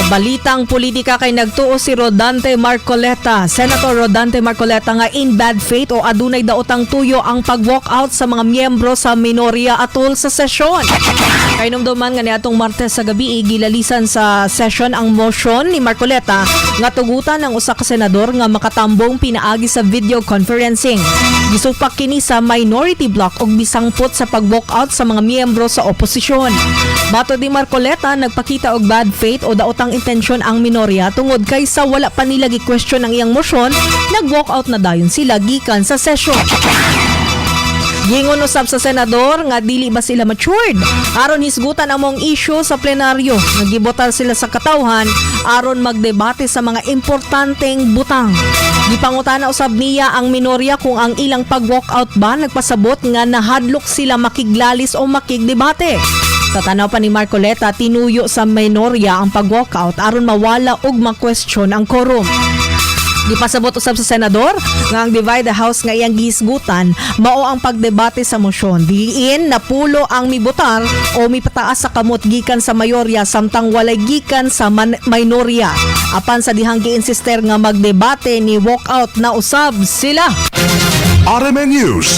Balitang politika, kay nagtuo si Rodante Marcoleta, Senator Rodante Marcoleta, nga in bad faith o adunay daotang tuyo ang pag-walk out sa mga miyembro sa minorya atol sa sesyon. Kay numduman nga niadtong Martes sa gabi, gilalisan sa session ang motion ni Marcoleta nga tugutan ang usa ka senador nga makatambong pinaagi sa video conferencing. Gisupak kini sa minority bloc og bisangpot sa pag-walk out sa mga miyembro sa oposisyon. Matod ni Marcoleta, nagpakita og bad faith o daotang intensyon ang minorya tungod kay sa wala pa nila gi-question ang iyang motion, nag-walk out na dayon sila gikan sa session. Gingon usab sa senador nga dili ba sila matured aron hisgutan ang maong issue sa plenaryo. Nagibotar sila sa katawhan aron magdebate sa mga importanteng butang. Gipangutana usab niya ang minorya kung ang ilang pag-walk out ba nagpasabot nga nahadlok sila makiglalis o makigdebate. Sa tanaw pa ni Marcoleta, tinuyo sa minorya ang pag-walkout aron mawala og ma-question ang quorum. Gipasabot usab sa senador nga ang divide the house nga iyang gihisgutan mao ang pagdebate sa mosyon. Diin napulo ang mibotar o mipataas sa kamot gikan sa mayorya samtang walay gikan sa minorya. Apan sa dihang gi-insister nga magdebate, ni walk out na usab sila. RMN News.